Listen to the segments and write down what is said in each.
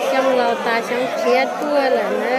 Xyoo laus tas xyoo khiav tuaj lawm na.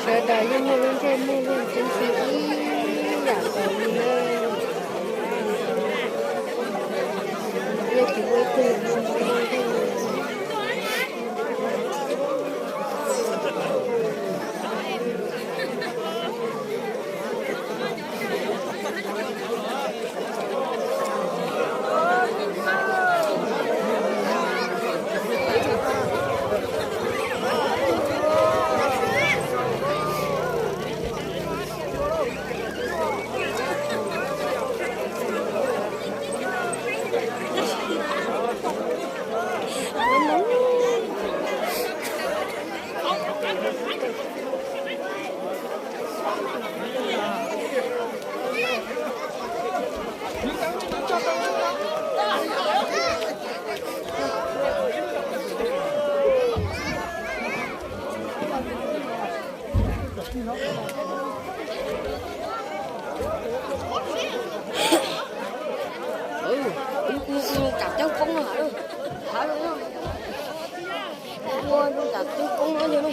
Sawv daws yeej muaj lub ntsej muag yeej ceeb tsheej ib yam nkaus li na. Yeej tsis muaj ib tug tsis muaj lub ntsej muag. Kam coob poob no hab, hab, ua zoo kam coob poob no yog ne.